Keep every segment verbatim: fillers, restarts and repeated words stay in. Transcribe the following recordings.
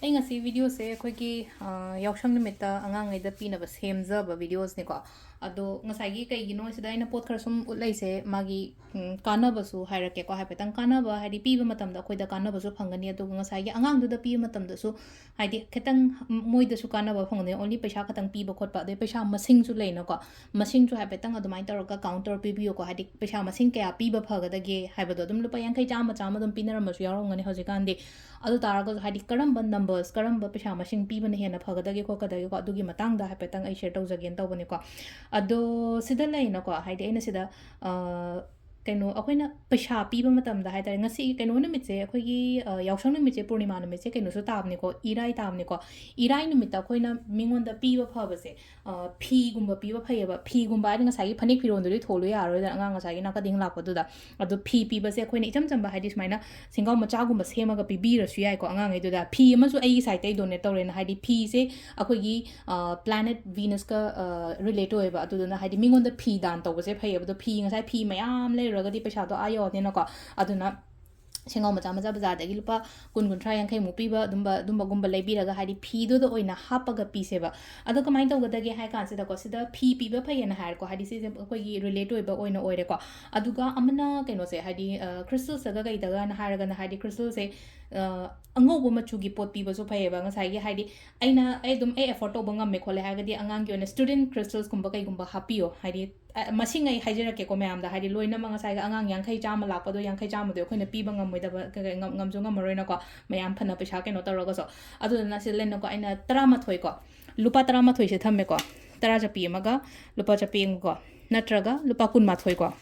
ꯑꯩ ꯉꯁꯤ videoꯁꯦ ꯑꯩꯈꯣꯏꯒꯤ, ꯑ, ꯌꯥꯎꯁꯪ ꯅꯨꯃꯤꯠꯇ ꯑꯉꯥꯡꯉꯩꯗ ꯄꯤꯅꯕ ꯁꯦꯝꯖꯕ videoꯁꯅꯤꯀꯣ꯫ ꯑꯗꯣ ꯉꯁꯥꯏꯒꯤ ꯀꯩꯒꯤꯅꯣ ꯁꯤꯗ ꯑꯩꯅ ꯄꯣꯠ ꯈꯔ ꯁꯨꯝ ꯎꯠꯂꯛꯏꯁꯦ, ꯃꯥꯒꯤ, ꯎꯝ, ꯀꯥꯟꯅꯕꯁꯨ ꯍꯥꯏꯔꯛꯀꯦꯀꯣ꯫ ꯍꯥꯏꯐꯦꯠꯇꯪ ꯀꯥꯟꯅꯕ ꯍꯥꯏꯗꯤ ꯄꯤꯕ ꯃꯇꯝꯗ ꯑꯩꯈꯣꯏꯗ ꯀꯥꯟꯅꯕꯁꯨ ꯐꯪꯒꯅꯤ, ꯑꯗꯨꯒ ꯉꯁꯥꯏꯒꯤ ꯑꯉꯥꯡꯗꯨꯗ ꯄꯤꯕ ꯃꯇꯝꯗꯁꯨ ꯍꯥꯏꯗꯤ ꯈꯤꯇꯪ ꯃꯣꯏꯗꯁꯨ ꯀꯥꯟꯅꯕ ꯐꯪꯒꯅꯤ꯫ Only ꯄꯩꯁꯥ ꯈꯛꯇꯪ ꯄꯤꯕ ꯈꯣꯠꯄ, ꯑꯗꯩ ꯄꯩꯁꯥ ꯃꯁꯤꯡꯁꯨ ꯂꯩꯅꯀꯣ, ꯃꯁꯤꯡꯁꯨ ꯍꯥꯏꯐꯦꯠꯇꯪ ꯑꯗꯨꯃꯥꯏꯅ ꯇꯧꯔꯒ count ꯇꯧꯔ ꯄꯤꯕꯤꯌꯨꯀꯣ꯫ ꯍꯥꯏꯗꯤ ꯄꯩꯁꯥ ꯃꯁꯤꯡ ꯀꯌꯥ ꯄꯤꯕ ꯐꯒꯗꯒꯦ ꯍꯥꯏꯕꯗꯣ ꯑꯗꯨꯝ ꯂꯨꯄꯥ ꯌꯥꯡꯈꯩ, ꯆꯥꯝꯃ, ꯆꯥꯝꯃ ꯑꯗꯨꯝ ꯄꯤꯅꯔꯝꯕꯁꯨ ꯌꯥꯎꯔꯝꯒꯅꯤ ꯍꯧꯖꯤꯛꯀꯥꯟꯗꯤ꯫ ꯑꯗꯨ ꯇꯥꯔꯒꯁꯨ ꯍꯥꯏꯗꯤ ꯀꯔꯝꯕ numbers, ꯀꯔꯝꯕ ꯄꯩꯁꯥ ꯃꯁꯤꯡ ꯄꯤꯕꯅ ꯍꯦꯟꯅ ꯐꯒꯗꯒꯦ ꯈꯣꯠꯀꯗꯒꯦꯀꯣ, ꯑꯗꯨꯒꯤ ꯃꯇꯥꯡꯗ ꯍꯥꯏꯐꯦꯠꯇꯪ ꯑꯩ share ꯇꯧꯖꯒꯦꯅ ꯇꯧꯕꯅꯤꯀꯣ꯫ ꯑꯗꯣ ꯁꯤꯗ ꯂꯩꯅꯀꯣ, ꯍꯥꯏꯗꯤ ꯑꯩꯅ ꯁꯤꯗ, ꯑ, ꯀꯩꯅꯣ, ꯑꯩꯈꯣꯏꯅ ꯄꯩꯁꯥ ꯄꯤꯕ ꯃꯇꯝꯗ ꯍꯥꯏ ꯇꯥꯔꯦ, ꯉꯁꯤ ꯀꯩꯅꯣ ꯅꯨꯃꯤꯠꯁꯦ, ꯑꯩꯈꯣꯏꯒꯤ, ꯑ, ꯌꯥꯎꯁꯪ ꯅꯨꯃꯤꯠꯁꯦ, ꯄꯨꯔꯅꯤꯃꯥ ꯅꯨꯃꯤꯠꯁꯦ ꯀꯩꯅꯣꯁꯨ ꯇꯥꯕꯅꯤꯀꯣ, ꯏꯔꯥꯏ ꯇꯥꯕꯅꯤꯀꯣ꯫ ꯏꯔꯥꯏ ꯅꯨꯃꯤꯠꯇ ꯑꯩꯈꯣꯏꯅ ꯃꯤꯉꯣꯟꯗ ꯄꯤꯕ ꯐꯕꯁꯦ, ꯑ, ꯐꯤꯒꯨꯝꯕ ꯄꯤꯕ ꯐꯩꯌꯦꯕ꯫ ꯐꯤꯒꯨꯝꯕ ꯍꯥꯏꯗꯤ ꯉꯁꯥꯏꯒꯤ ꯐꯅꯦꯛ ꯐꯤꯔꯣꯟꯗꯨꯗꯤ ꯊꯣꯜꯂꯨ ꯌꯥꯔꯣꯏꯗꯅ, ꯑꯉꯥꯡ ꯉꯁꯥꯏꯒꯤ ꯅꯥꯀꯗꯦꯡ ꯂꯥꯛꯄꯗꯨꯗ꯫ ꯑꯗꯣ ꯐꯤ ꯄꯤꯕꯁꯦ ꯑꯩꯈꯣꯏꯅ ꯏꯆꯝ ꯆꯝꯕ, ꯍꯥꯏꯗꯤ ꯁꯨꯃꯥꯏꯅ ꯁꯦꯡꯒꯥꯎ ꯃꯆꯥꯒꯨꯝꯕ ꯁꯦꯝꯃꯒ ꯄꯤꯕꯤꯔꯁꯨ ꯌꯥꯏꯀꯣ ꯑꯉꯥꯡꯈꯩꯗꯨꯗ꯫ ꯐꯤ ꯑꯃꯁꯨ ꯑꯩꯒꯤ side ꯇꯩ donate ꯇꯧꯔꯦꯅ, ꯍꯥꯏꯗꯤ ꯐꯤꯁꯦ ꯑꯩꯈꯣꯏꯒꯤ, ꯑ, planet Venus ꯀ, ꯑ, relate ꯑꯣꯏꯌꯦꯕ꯫ ꯑꯗꯨꯗꯨꯅ ꯍꯥꯏꯗꯤ ꯃꯤꯉꯣꯟꯗ ꯐꯤ ꯗꯥꯟ ꯇꯧꯕꯁꯦ ꯐꯩꯌꯦꯕ꯫ ꯑꯗꯣ ꯐꯤ ꯉꯁꯥꯏ ꯐꯤ ꯃꯌꯥꯝ ꯂꯩꯔꯨꯔꯒꯗꯤ ꯄꯩꯁꯥꯗꯣ ꯑꯥ ꯌꯧꯔꯅꯤꯅꯀꯣ꯫ ꯑꯗꯨꯅ ꯁꯦꯡꯒꯥꯎ ꯃꯆꯥ ꯃꯆꯥ ꯕꯖꯥꯔꯗꯒꯤ ꯂꯨꯄꯥ ꯀꯨꯟ, ꯀꯨꯟꯊ꯭ꯔꯥ, ꯌꯥꯡꯈꯩꯃꯨꯛ ꯄꯤꯕ ꯑꯗꯨꯝꯕ, ꯑꯗꯨꯝꯕꯒꯨꯝꯕ ꯂꯩꯕꯤꯔꯒ ꯍꯥꯏꯗꯤ ꯐꯤꯗꯨꯗ ꯑꯣꯏꯅ ꯍꯥꯞꯄꯒ ꯄꯤꯁꯦꯕ꯫ ꯑꯗꯣ ꯀꯃꯥꯏꯅ ꯇꯧꯒꯗꯒꯦ ꯍꯥꯏ ꯀꯥꯟꯁꯤꯗꯀꯣ, ꯁꯤꯗ ꯐꯤ ꯄꯤꯕ ꯐꯩꯌꯦꯅ ꯍꯥꯏꯔꯦꯀꯣ, ꯍꯥꯏꯗꯤ ꯁꯤꯁꯦ ꯑꯩꯈꯣꯏꯒꯤ relate ꯑꯣꯏꯕ ꯑꯣꯏꯅ ꯑꯣꯏꯔꯦꯀꯣ꯫ ꯑꯗꯨꯒ ꯑꯃꯅ ꯀꯩꯅꯣꯁꯦ, ꯍꯥꯏꯗꯤ, ꯑ, crystals ꯇꯒ ꯀꯩꯗꯒꯅ ꯍꯥꯏꯔꯒꯅ, ꯍꯥꯏꯗꯤ crystals ꯁꯦ, ꯑ, ꯑꯉꯧꯕ ꯃꯆꯨꯒꯤ ꯄꯣꯠ ꯄꯤꯕꯁꯨ ꯐꯩꯌꯦꯕ꯫ ꯉꯁꯥꯏꯒꯤ ꯍꯥꯏꯗꯤ ꯑꯩꯅ, ꯑꯩ ꯑꯗꯨꯝ ꯑꯩ afford ꯇꯧꯕ ꯉꯝꯃꯦ ꯈꯣꯠꯂꯦ ꯍꯥꯏꯔꯒꯗꯤ ꯑꯉꯥꯡꯒꯤ ꯑꯣꯏꯅ student crystals ꯀꯨꯝꯕ ꯀꯩꯒꯨꯝꯕ ꯍꯥꯞꯄꯤꯌꯣ꯫ ꯍꯥꯏꯗꯤ, ꯑ, ꯃꯁꯤꯡ ꯑꯩ ꯍꯥꯏꯖꯔꯛꯀꯦꯀꯣ ꯃꯌꯥꯝꯗ, ꯍꯥꯏꯗꯤ ꯂꯣꯏꯅꯃꯛ ꯉꯁꯥꯏꯒꯤ ꯑꯉꯥꯡ ꯌꯥꯡꯈꯩ, ꯆꯥꯝꯃ ꯂꯥꯛꯄꯗꯣ, ꯌꯥꯡꯈꯩ, ꯆꯥꯝꯃꯗꯣ ꯑꯩꯈꯣꯏꯅ ꯄꯤꯕ ꯉꯝꯃꯣꯏꯗꯕ, ꯀ-, ꯀ-, ꯉꯝ-, ꯉꯝꯁꯨ ꯉꯝꯃꯔꯣꯏꯅꯀꯣ, ꯃꯌꯥꯝ ꯐꯅ ꯄꯩꯁꯥ ꯀꯩꯅꯣ ꯇꯧꯔꯒꯁꯨ꯫ ꯑꯗꯨꯗꯨꯅ ꯁꯤꯗ ꯂꯩꯅꯀꯣ, ꯑꯩꯅ ꯇꯔꯥꯃꯥꯊꯣꯏ ꯀꯣ, ꯂꯨꯄꯥ ꯇꯔꯥꯃꯥꯊꯣꯏꯁꯦ ꯊꯝꯃꯦꯀꯣ, ꯇꯔꯥ ꯆꯞꯄꯤ ꯑꯃꯒ ꯂꯨꯄꯥ ꯆꯞꯄꯤ ꯑꯃꯒꯀꯣ, ꯅꯠꯇ꯭ꯔꯒ ꯂꯨꯄꯥ ꯀꯨꯟꯃꯥꯊꯣꯏ ꯀꯣ,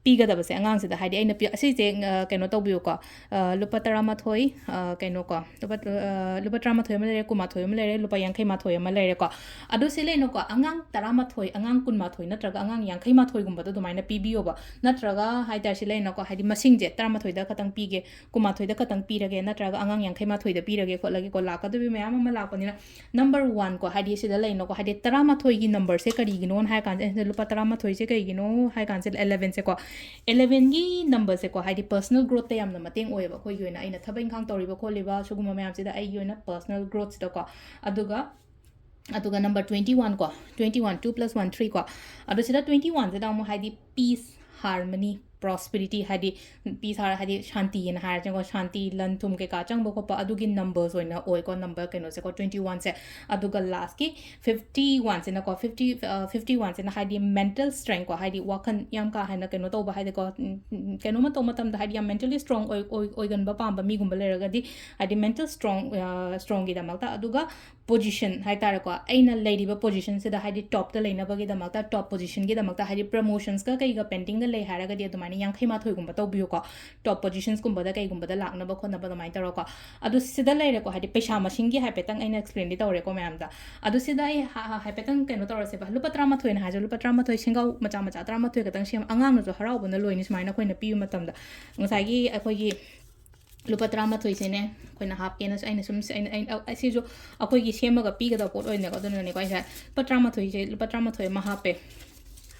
ꯄꯤꯒꯗꯕꯁꯦ ꯑꯉꯥꯡꯁꯤꯗ, ꯍꯥꯏꯗꯤ ꯑꯩꯅ ꯄꯤ-, ꯑꯁꯤꯁꯦ, ꯑ, ꯀꯩꯅꯣ ꯇꯧꯕꯤꯌꯨꯀꯣ, ꯑ, ꯂꯨꯄꯥ ꯇꯔꯥꯃꯥꯊꯣꯏ, ꯑ, ꯀꯩꯅꯣꯀꯣ, ꯂꯨꯄꯥ, ꯑ, ꯂꯨꯄꯥ ꯇꯔꯥꯃꯥꯊꯣꯏ ꯑꯃ ꯂꯩꯔꯦ, ꯀꯨꯟꯃꯥꯊꯣꯏ ꯑꯃ ꯂꯩꯔꯦ, ꯂꯨꯄꯥ ꯌꯥꯡꯈꯩ ꯃꯥꯊꯣꯏ ꯑꯃ ꯂꯩꯔꯦꯀꯣ꯫ ꯑꯗꯣ ꯁꯤ ꯂꯩꯅꯀꯣ, ꯑꯉꯥꯡ ꯇꯔꯥꯃꯥꯊꯣꯏ, ꯑꯉꯥꯡ ꯀꯨꯟꯃꯥꯊꯣꯏ ꯅꯠꯇ꯭ꯔꯒ ꯑꯉꯥꯡ ꯌꯥꯡꯈꯩ ꯃꯥꯊꯣꯏꯒꯨꯝꯕꯗꯣ ꯑꯗꯨꯃꯥꯏꯅ ꯄꯤꯕꯤꯌꯣꯕ꯫ ꯅꯠꯇ꯭ꯔꯒ ꯍꯥꯏ ꯇꯥꯔꯦ, ꯁꯤ ꯂꯩꯅꯀꯣ, ꯍꯥꯏꯗꯤ ꯃꯁꯤꯡꯁꯦ ꯇꯔꯥꯃꯥꯊꯣꯏꯗ ꯈꯛꯇꯪ ꯄꯤꯒꯦ, ꯀꯨꯟꯃꯥꯊꯣꯏꯗ ꯈꯛꯇꯪ ꯄꯤꯔꯒꯦ, ꯅꯠꯇ꯭ꯔꯒ ꯑꯉꯥꯡ ꯌꯥꯡꯈꯩ ꯃꯥꯊꯣꯏꯗ ꯄꯤꯔꯒꯦ ꯈꯣꯠꯂꯒꯦꯀꯣ, ꯂꯥꯛꯀꯗꯕ ꯃꯌꯥꯝ ꯑꯃ ꯂꯥꯛꯄꯅꯤꯅ꯫ Number one ꯀꯣ, ꯍꯥꯏꯗꯤ ꯁꯤꯗ ꯂꯩꯅꯀꯣ, ꯍꯥꯏꯗꯤ ꯇꯔꯥꯃꯥꯊꯣꯏꯒꯤ number ꯁꯦ ꯀꯔꯤꯒꯤꯅꯣꯅ ꯍꯥꯏ ꯀꯥꯟꯁꯤꯗ, ꯂꯨꯄꯥ ꯇꯔꯥꯃꯥꯊꯣꯏꯁꯦ ꯀꯩꯒꯤꯅꯣ ꯍꯥꯏ ꯀꯥꯟꯁꯤꯗ, eleven ꯁꯦꯀꯣ, ꯑꯦꯂꯦꯚꯦꯟꯒꯤ ꯅꯝꯕꯔꯁꯦꯀꯣ, ꯍꯥꯏꯗꯤ ꯄꯔꯁꯅꯦꯜ ꯒ꯭ꯔꯣꯠꯇ ꯌꯥꯝꯅ ꯃꯇꯦꯡ ꯑꯣꯏꯌꯦꯕ, ꯑꯩꯈꯣꯏꯒꯤ ꯑꯣꯏꯅ ꯑꯩꯅ ꯊꯕꯛ ꯏꯪꯈꯥꯡ ꯇꯧꯔꯤꯕ ꯈꯣꯠꯂꯤꯕ ꯁꯤꯒꯨꯝꯕ ꯃꯌꯥꯝꯁꯤꯗ ꯑꯩꯒꯤ ꯑꯣꯏꯅ ꯄꯔꯁꯅꯦꯜ ꯒ꯭ꯔꯣꯠꯁꯤꯗꯀꯣ꯫ ꯑꯗꯨꯒ ꯑꯗꯨꯒ ꯅꯝꯕꯔ ꯇ꯭ꯋꯦꯟꯇꯤ ꯋꯥꯟ ꯀꯣ, twenty one, two plus one, three ꯀꯣ꯫ ꯑꯗꯣ ꯁꯤꯗ ꯇ꯭ꯋꯦꯟꯇꯤ ꯋꯥꯟꯁꯤꯗ ꯑꯃꯨꯛ ꯍꯥꯏꯗꯤ ꯄꯤꯁ, ꯍꯥꯔꯃꯅꯤ, ꯄ꯭ꯔꯣꯁꯄꯤꯔꯤꯇꯤ, ꯍꯥꯏꯗꯤ ꯄꯤꯁ ꯍꯥꯏꯔ ꯍꯥꯏꯗꯤ ꯁꯥꯟꯇꯤꯅ ꯍꯥꯏꯔꯁꯦꯀꯣ, ꯁꯥꯟꯇꯤ, ꯂꯟ ꯊꯨꯝ ꯀꯩꯀꯥ ꯆꯪꯕ ꯈꯣꯠꯄ ꯑꯗꯨꯒꯤ ꯅꯝꯕꯔꯁ ꯑꯣꯏꯅ ꯑꯣꯏꯀꯣ, ꯅꯝꯕꯔ ꯀꯩꯅꯣꯁꯦꯀꯣ, ꯇ꯭ꯋꯦꯟꯇꯤ ꯋꯥꯟꯁꯦ꯫ ꯑꯗꯨꯒ ꯂꯥꯁꯀꯤ ꯐꯤꯐꯇꯤ ꯋꯥꯟꯁꯤꯅꯀꯣ, ꯐꯤꯐꯇꯤ, ꯑ, ꯐꯤꯐꯇꯤ ꯋꯥꯟꯁꯤꯅ ꯍꯥꯏꯗꯤ ꯃꯦꯟꯇꯦꯜ ꯁ꯭ꯇꯔꯦꯡꯀꯣ, ꯍꯥꯏꯗꯤ ꯋꯥꯈꯜ ꯌꯥꯝ ꯀꯥ ꯍꯦꯟꯅ ꯀꯩꯅꯣ ꯇꯧꯕ ꯍꯥꯏꯗꯤꯀꯣ, ꯎꯝ, ꯎꯝ, ꯀꯩꯅꯣꯝꯃ ꯇꯧꯕ ꯃꯇꯝꯗ ꯍꯥꯏꯗꯤ ꯌꯥꯝ ꯃꯦꯟꯇꯦꯜꯂꯤ ꯁ꯭ꯇꯔꯣꯡ ꯑꯣꯏ-, ꯑꯣꯏ-, ꯑꯣꯏꯒꯟꯕ ꯄꯥꯝꯕ ꯃꯤꯒꯨꯝꯕ ꯂꯩꯔꯒꯗꯤ ꯍꯥꯏꯗꯤ ꯃꯦꯟꯇꯦꯜ ꯁ꯭ꯇꯔꯣꯡ, ꯑ, ꯁ꯭ꯇꯔꯣꯡꯒꯤꯗꯃꯛꯇ꯫ ꯑꯗꯨꯒ ꯄꯣꯖꯤꯁꯟ ꯍꯥꯏ ꯇꯥꯔꯦꯀꯣ, ꯑꯩꯅ ꯂꯩꯔꯤꯕ ꯄꯣꯖꯤꯁꯟꯁꯤꯗ ꯍꯥꯏꯗꯤ ꯇꯣꯞꯇ ꯂꯩꯅꯕꯒꯤꯗꯃꯛꯇ, ꯇꯣꯞ ꯄꯣꯖꯤꯁꯟꯒꯤꯗꯃꯛꯇ ꯍꯥꯏꯗꯤ ꯄ꯭ꯔꯃꯣꯁꯟꯁꯀ ꯀꯩꯒ ꯄꯦꯟꯗꯤꯡꯒ ꯂꯩ ꯍꯥꯏꯔꯒꯗꯤ ꯑꯗꯨꯃꯥꯏꯅ ꯌꯥꯡꯈꯩ ꯃꯥꯊꯣꯏꯒꯨꯝꯕ ꯇꯧꯕꯤꯌꯨꯀꯣ, ꯇꯣꯞ ꯄꯣꯖꯤꯁꯟꯁꯀꯨꯝꯕꯗ ꯀꯩꯒꯨꯝꯕꯗ ꯂꯥꯛꯅꯕ ꯈꯣꯠꯅꯕ ꯑꯗꯨꯃꯥꯏꯅ ꯇꯧꯔꯒꯀꯣ꯫ ꯑꯗꯨ ꯁꯤꯗ ꯂꯩꯔꯦꯀꯣ, ꯍꯥꯏꯗꯤ ꯄꯩꯁꯥ ꯃꯁꯤꯡꯒꯤ ꯍꯥꯏꯐꯦꯠꯇꯪ ꯑꯩꯅ ꯑꯦꯛꯁꯄ꯭ꯂꯦꯟꯗꯤ ꯇꯧꯔꯦꯀꯣ ꯃꯌꯥꯝꯗ꯫ ꯑꯗꯨ ꯁꯤꯗ ꯑꯩ ꯍꯥ-, ꯍꯥ-, ꯍꯥꯏꯐꯦꯠꯇꯪ ꯀꯩꯅꯣ ꯇꯧꯔꯁꯦꯕ, ꯂꯨꯄꯥ ꯇꯔꯥꯃꯥꯊꯣꯏꯅ ꯍꯥꯏꯔꯁꯨ, ꯂꯨꯄꯥ ꯇꯔꯥꯃꯥꯊꯣꯏ ꯁꯦꯡꯒꯥꯎ ꯃꯆꯥ ꯃꯆꯥ ꯇꯔꯥꯃꯥꯊꯣꯏ ꯈꯛꯇꯪ ꯁꯦꯝ, ꯑꯉꯥꯡꯅꯁꯨ ꯍꯔꯥꯎꯕꯅ ꯂꯣꯏꯅꯤ ꯁꯨꯃꯥꯏꯅ ꯑꯩꯈꯣꯏꯅ ꯄꯤꯕ ꯃꯇꯝꯗ꯫ ꯉꯁꯥꯏꯒꯤ ꯑꯩꯈꯣꯏꯒꯤ ꯂꯨꯄꯥ ꯇꯔꯥꯃꯥꯊꯣꯏꯁꯤꯅꯦ ꯑꯩꯈꯣꯏꯅ ꯍꯥꯞꯀꯦꯅ ꯑꯩꯅ ꯁꯨꯝ, ꯑꯩꯅ, ꯑꯩꯅ, ꯑ, ꯑꯁꯤꯁꯨ ꯑꯩꯈꯣꯏꯒꯤ ꯁꯦꯝꯃꯒ ꯄꯤꯒꯗꯕ ꯄꯣꯠ ꯑꯣꯏꯅꯀꯣ, ꯑꯗꯨꯅꯅꯦꯀꯣ ꯑꯩꯁꯦ ꯂꯨꯄꯥ ꯇꯔꯥꯃꯥꯊꯣꯏꯁꯦ, ꯂꯨꯄꯥ ꯇꯔꯥꯃꯥꯊꯣꯏ ꯑꯃ ꯍꯥꯞꯄꯦ꯫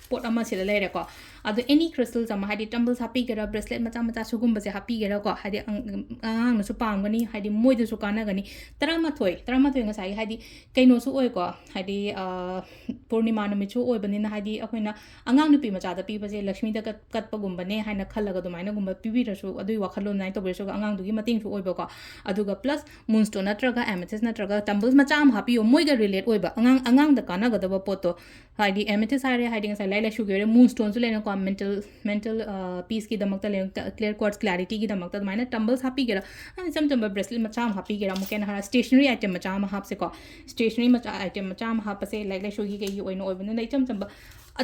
ꯄꯣꯠ ꯑꯃ ꯁꯤꯗ ꯂꯩꯔꯦꯀꯣ꯫ ꯑꯗꯣ ꯑꯦꯅꯤ ꯀ꯭ꯔꯤꯁꯇꯜꯁ ꯑꯃ, ꯍꯥꯏꯗꯤ ꯇꯝꯕꯜꯁ ꯍꯥꯞꯄꯤꯒꯦꯔꯥ, ꯕ꯭ꯔꯦꯁꯂꯦꯠ ꯃꯆꯥ ꯃꯆꯥ ꯁꯤꯒꯨꯝꯕꯁꯦ ꯍꯥꯞꯄꯤꯒꯦꯔꯥꯀꯣ, ꯍꯥꯏꯗꯤ ꯑꯪ-, ꯑꯉꯥꯡꯅꯁꯨ ꯄꯥꯝꯒꯅꯤ, ꯍꯥꯏꯗꯤ ꯃꯣꯏꯗꯁꯨ ꯀꯥꯟꯅꯒꯅꯤ꯫ ꯇꯔꯥꯃꯥꯊꯣꯏ, ꯇꯔꯥꯃꯥꯊꯣꯏ ꯉꯁꯥꯏꯒꯤ ꯍꯥꯏꯗꯤ ꯀꯩꯅꯣꯁꯨ ꯑꯣꯏꯀꯣ, ꯍꯥꯏꯗꯤ, ꯑ, ꯄꯨꯔꯅꯤꯃꯥ ꯅꯨꯃꯤꯠꯁꯨ ꯑꯣꯏꯕꯅꯤꯅ, ꯍꯥꯏꯗꯤ ꯑꯩꯈꯣꯏꯅ ꯑꯉꯥꯡ ꯅꯨꯄꯤ ꯃꯆꯥꯗ ꯄꯤꯕꯁꯦ ꯂꯛꯁꯃꯤꯗ ꯀꯠ-, ꯀꯠꯄꯒꯨꯝꯕꯅꯦ ꯍꯥꯏꯅ ꯈꯜꯂꯒ ꯑꯗꯨꯃꯥꯏꯅꯒꯨꯝꯕ ꯄꯤꯕꯤꯔꯁꯨ, ꯑꯗꯨꯒꯤ ꯋꯥꯈꯜꯂꯣꯟ ꯑꯗꯨꯃꯥꯏꯅ ꯇꯧꯕꯤꯔꯁꯨ ꯑꯉꯥꯡꯗꯨꯒꯤ ꯃꯇꯦꯡꯁꯨ ꯑꯣꯏꯕꯀꯣ꯫ ꯑꯗꯨꯒ ꯄ꯭ꯂꯁ ꯃꯨꯟꯁꯇꯣꯟ ꯅꯠꯇ꯭ꯔꯒ ꯑꯦꯃꯦꯊꯤꯁ ꯅꯠꯇ꯭ꯔꯒ ꯇꯝꯕꯜꯁ ꯃꯆꯥ ꯑꯃ ꯍꯥꯞꯄꯤꯌꯣ, ꯃꯣꯏꯒ ꯔꯤꯂꯦꯠ ꯑꯣꯏꯕ, ꯑꯉꯥꯡ, ꯑꯉꯥꯡꯗ ꯀꯥꯟꯅꯒꯗꯕ ꯄꯣꯠꯇꯣ꯫ ꯍꯥꯏꯗꯤ ꯑꯦꯃꯦꯊꯤꯁ ꯍꯥꯏꯔꯦ, ꯍꯥꯏꯗꯤ ꯉꯁꯥꯏ ꯂꯥꯏꯔꯤꯛ ꯂꯥꯏꯁꯨꯒꯤ ꯑꯣꯏꯔꯦ, ꯃꯨꯟꯁꯇꯣꯟꯁꯨ ꯂꯩꯅꯀꯣ, ꯃꯦꯟꯇꯦꯜ, ꯃꯦꯟꯇꯦꯜ, ꯑ, ꯄꯤꯁꯀꯤꯗꯃꯛꯇ ꯂꯩ, ꯀ꯭ꯂꯤꯌꯥꯔ ꯀ꯭ꯋꯥꯔꯠꯁ ꯀ꯭ꯂꯥꯔꯤꯇꯤꯒꯤꯗꯃꯛꯇ ꯑꯗꯨꯃꯥꯏꯅ ꯇꯝꯕꯜꯁ ꯍꯥꯞꯄꯤꯒꯦꯔꯥ, ꯏꯆꯝ ꯆꯝꯕ ꯕ꯭ꯔꯦꯁꯂꯦꯠ ꯃꯆꯥ ꯑꯃ ꯍꯥꯞꯄꯤꯒꯦꯔꯥ, ꯑꯃꯨꯛꯀ ꯍꯦꯟꯅ ꯍꯥꯏꯔ ꯁ꯭ꯇꯦꯁꯅꯔꯤ ꯑꯥꯏꯇꯦꯝ ꯃꯆꯥ ꯑꯃ ꯍꯥꯞꯁꯦꯀꯣ꯫ ꯁ꯭ꯇꯦꯁꯅꯔꯤ ꯃꯆꯥ, ꯑꯥꯏꯇꯦꯝ ꯃꯆꯥ ꯑꯃ ꯍꯥꯞꯄꯁꯦ, ꯂꯥꯏꯔꯤꯛ ꯂꯥꯏꯁꯨꯒꯤ ꯀꯩꯒꯤ ꯑꯣꯏꯅ ꯑꯣꯏꯕꯅꯤꯅ ꯏꯆꯝ ꯆꯝꯕ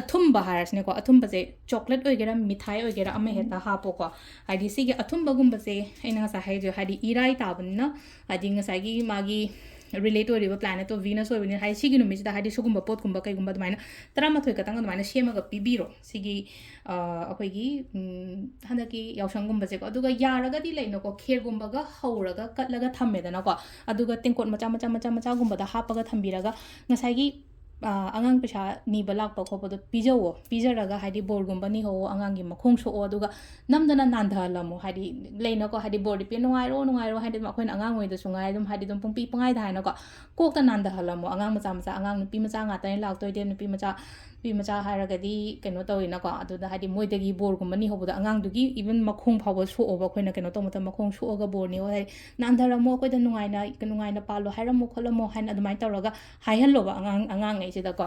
ꯑꯊꯨꯝꯕ ꯍꯥꯏꯔꯁꯤꯅꯦꯀꯣ, ꯑꯊꯨꯝꯕꯁꯦ ꯆꯣꯀ꯭ꯂꯦꯠ ꯑꯣꯏꯒꯦꯔꯥ, ꯃꯤꯊꯥꯏ ꯑꯣꯏꯒꯦꯔꯥ, ꯑꯃ ꯍꯦꯛꯇ ꯍꯥꯞꯄꯣꯀꯣ꯫ ꯍꯥꯏꯗꯤ ꯁꯤꯒꯤ ꯑꯊꯨꯝꯕꯒꯨꯝꯕꯁꯦ ꯑꯩꯅ ꯉꯁꯥꯏ ꯍꯥꯏꯖ-, ꯍꯥꯏꯗꯤ ꯏꯔꯥꯏ ꯇꯥꯕꯅꯤꯅ, ꯍꯥꯏꯗꯤ ꯉꯁꯥꯏꯒꯤ ꯃꯥꯒꯤ ꯔꯤꯂꯦꯠ ꯑꯣꯏꯔꯤꯕ ꯄ꯭ꯂꯥꯅꯦꯠꯇꯣ ꯚꯤꯅꯁ ꯑꯣꯏꯕꯅꯤꯅ, ꯍꯥꯏꯗꯤ ꯁꯤꯒꯤ ꯅꯨꯃꯤꯠꯁꯤꯗ ꯍꯥꯏꯗꯤ ꯁꯤꯒꯨꯝꯕ ꯄꯣꯠꯀꯨꯝꯕ ꯀꯩꯒꯨꯝꯕ ꯑꯗꯨꯃꯥꯏꯅ ꯇꯔꯥꯃꯥꯊꯣꯏ ꯈꯛꯇꯪ ꯑꯗꯨꯃꯥꯏꯅ ꯁꯦꯝꯃꯒ ꯄꯤꯕꯤꯔꯣ ꯁꯤꯒꯤ, ꯑ, ꯑꯩꯈꯣꯏꯒꯤ, ꯎꯝ, ꯍꯟꯗꯛꯀꯤ ꯌꯥꯎꯁꯪꯒꯨꯝꯕꯁꯦꯀꯣ꯫ ꯑꯗꯨꯒ ꯌꯥꯔꯒꯗꯤ ꯂꯩꯅꯀꯣ, ꯈꯦꯔꯒꯨꯝꯕꯒ ꯍꯧꯔꯒ ꯀꯠꯂꯒ ꯊꯝꯃꯦꯗꯅꯀꯣ, ꯑꯗꯨꯒ ꯇꯦꯡꯀꯣꯠ ꯃꯆꯥ ꯃꯆꯥ ꯃꯆꯥ ꯃꯆꯥꯒꯨꯝꯕꯗ ꯍꯥꯞꯄꯒ ꯊꯝꯕꯤꯔꯒ ꯉꯁꯥꯏꯒꯤ ꯑꯉꯥꯡ ꯄꯩꯁꯥ ꯅꯤꯕ ꯂꯥꯛꯄ ꯈꯣꯠꯄꯗꯣ ꯄꯤꯖꯧꯋꯣ꯫ ꯄꯤꯖꯔꯒ ꯍꯥꯏꯗꯤ ꯕꯣꯔꯒꯨꯝꯕ ꯅꯤꯍꯧꯋꯣ, ꯑꯉꯥꯡꯒꯤ ꯃꯈꯣꯡ ꯁꯣꯛꯑꯣ꯫ ꯑꯗꯨꯒ ꯅꯝꯗꯅ ꯅꯥꯟꯊꯍꯜꯂꯝꯃꯣ꯫ ꯍꯥꯏꯗꯤ ꯂꯩꯅꯀꯣ, ꯍꯥꯏꯗꯤ ꯕꯣꯔꯗꯤ ꯄꯤ, "ꯅꯨꯡꯉꯥꯏꯔꯣ, ꯅꯨꯡꯉꯥꯏꯔꯣ", ꯍꯥꯏꯗꯤ ꯑꯗꯨꯝ ꯑꯩꯈꯣꯏꯅ ꯑꯉꯥꯡ ꯑꯣꯏꯗꯁꯨ ꯉꯥꯏ ꯑꯗꯨꯝ ꯍꯥꯏꯗꯤ ꯑꯗꯨꯝ ꯄꯨꯡꯄꯤ ꯄꯨꯡꯍꯥꯏꯗ ꯍꯥꯏꯅꯀꯣ, ꯀꯣꯛꯇ ꯅꯥꯟꯊꯍꯜꯂꯝꯃꯣ꯫ ꯑꯉꯥꯡ ꯃꯆꯥ ꯃꯆꯥ, ꯑꯉꯥꯡ ꯅꯨꯄꯤ ꯃꯆꯥ ꯉꯥꯛꯇꯅꯤ ꯂꯥꯛꯇꯣꯏꯗꯤ, ꯅꯨꯄꯤ ꯃꯆꯥ ꯅꯨꯄꯤ ꯃꯆꯥ ꯍꯥꯏꯔꯒꯗꯤ ꯀꯩꯅꯣ ꯇꯧꯋꯤꯅꯀꯣ꯫ ꯑꯗꯨꯗ ꯍꯥꯏꯗꯤ ꯃꯣꯏꯗꯒꯤ ꯕꯣꯔꯒꯨꯝꯕ ꯅꯤꯍꯧꯕꯗ ꯑꯉꯥꯡꯗꯨꯒꯤ even ꯃꯈꯣꯡ ꯐꯥꯎꯕ ꯁꯣꯛꯑꯣꯕ꯫ ꯑꯩꯈꯣꯏꯅ ꯀꯩꯅꯣ ꯇꯧꯕ ꯃꯇꯝꯗ ꯃꯈꯣꯡ ꯁꯣꯛꯑꯒ ꯕꯣꯔ ꯅꯤꯍꯧ ꯍꯥꯏ, "ꯅꯥꯟꯊꯔꯝꯃꯣ, ꯑꯩꯈꯣꯏꯗ ꯅꯨꯡꯉꯥꯏꯅ ꯅꯨꯡꯉꯥꯏꯅ ꯄꯥꯜꯂꯣ ꯍꯥꯏꯔꯝꯃꯣ ꯈꯣꯠꯂꯝꯃꯣ" ꯍꯥꯏꯅ ꯑꯗꯨꯃꯥꯏꯅ ꯇꯧꯔꯒ ꯍꯥꯏꯍꯜꯂꯣꯕ ꯑꯉꯥꯡ ꯑꯉꯥꯡꯉꯩꯁꯤꯗꯀꯣ꯫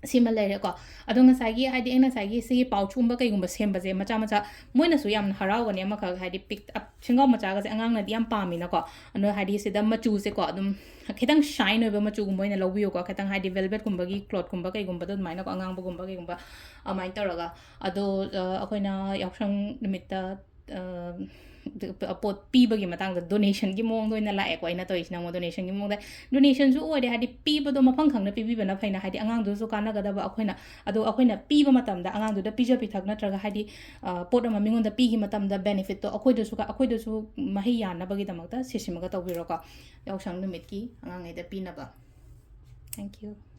ꯁꯤꯃ ꯂꯩꯔꯦꯀꯣ꯫ ꯑꯗꯣ ꯉꯁꯥꯏꯒꯤ ꯍꯥꯏꯗꯤ ꯑꯩꯅ ꯉꯁꯥꯏꯒꯤ ꯁꯤꯒꯤ ꯄꯥꯎꯆꯀꯨꯝꯕ ꯀꯩꯒꯨꯝꯕ ꯁꯦꯝꯕꯁꯦ ꯃꯆꯥ ꯃꯆꯥ ꯃꯣꯏꯅꯁꯨ ꯌꯥꯝꯅ ꯍꯔꯥꯎꯒꯅꯤ꯫ ꯑꯃꯈꯛ ꯍꯥꯏꯗꯤ ꯄꯤꯛ ꯑꯞ ꯁꯦꯡꯒꯥꯎ ꯃꯆꯥꯒꯁꯦ ꯑꯉꯥꯡꯅꯗꯤ ꯌꯥꯝ ꯄꯥꯝꯃꯤꯅꯀꯣ꯫ ꯑꯗꯣ ꯍꯥꯏꯗꯤ ꯁꯤꯗ ꯃꯆꯨꯁꯦꯀꯣ ꯑꯗꯨꯝ ꯈꯤꯇꯪ ꯁꯥꯏꯟ ꯑꯣꯏꯕ ꯃꯆꯨꯒꯨꯝꯕ ꯑꯣꯏꯅ ꯂꯧꯕꯤꯌꯨꯀꯣ꯫ ꯈꯤꯇꯪ ꯍꯥꯏꯗꯤ ꯚꯦꯜꯚꯦꯠꯀꯨꯝꯕꯒꯤ ꯀ꯭ꯂꯣꯠꯀꯨꯝꯕ ꯀꯩꯒꯨꯝꯕꯗꯣ ꯑꯗꯨꯃꯥꯏꯅꯀꯣ, ꯑꯉꯥꯡꯕꯒꯨꯝꯕ ꯀꯩꯒꯨꯝꯕ ꯑꯗꯨꯃꯥꯏꯅ ꯇꯧꯔꯒ꯫ ꯑꯗꯣ ꯑ, ꯑꯩꯈꯣꯏꯅ ꯌꯥꯎꯁꯪ ꯅꯨꯃꯤꯠꯇ ꯑ, ꯄꯣꯠ ꯄꯤꯕꯒꯤ ꯃꯇꯥꯡꯗ ꯗꯣꯅꯦꯁꯟꯒꯤ ꯃꯑꯣꯡꯗ ꯑꯣꯏꯅ ꯂꯥꯛꯑꯦꯀꯣ꯫ ꯑꯩꯅ ꯇꯧꯔꯤꯁꯤꯅ ꯑꯃꯨꯛ ꯗꯣꯅꯦꯁꯟꯒꯤ ꯃꯑꯣꯡꯗ, ꯗꯣꯅꯦꯁꯟꯁꯨ ꯑꯣꯏꯔꯦ ꯍꯥꯏꯗꯤ ꯄꯤꯕꯗꯣ ꯃꯐꯝ ꯈꯪꯅ ꯄꯤꯕꯤꯕꯅ ꯐꯩꯅ, ꯍꯥꯏꯗꯤ ꯑꯉꯥꯡꯗꯨꯁꯨ ꯀꯥꯟꯅꯒꯗꯕ ꯑꯩꯈꯣꯏꯅ꯫ ꯑꯗꯣ ꯑꯩꯈꯣꯏꯅ ꯄꯤꯕ ꯃꯇꯝꯗ ꯑꯉꯥꯡꯗꯨꯗ ꯄꯤꯖ ꯄꯤꯊꯛ ꯅꯠꯇ꯭ꯔꯒ ꯍꯥꯏꯗꯤ ꯑ, ꯄꯣꯠ ꯑꯃ ꯃꯤꯉꯣꯟꯗ ꯄꯤꯈꯤ ꯃꯇꯝꯗ ꯕꯦꯅꯤꯐꯤꯠꯇꯣ ꯑꯩꯈꯣꯏꯗꯁꯨ ꯑꯩꯈꯣꯏꯗꯁꯨ ꯃꯍꯩ ꯌꯥꯟꯅꯕꯒꯤꯗꯃꯛꯇ ꯁꯤꯁꯤꯃꯒ ꯇꯧꯕꯤꯔꯣꯀꯣ꯫ ꯌꯥꯎꯁꯪ ꯅꯨꯃꯤꯠꯀꯤ ꯑꯉꯥꯡꯉꯩꯗ ꯄꯤꯅꯕ꯫ Thank you.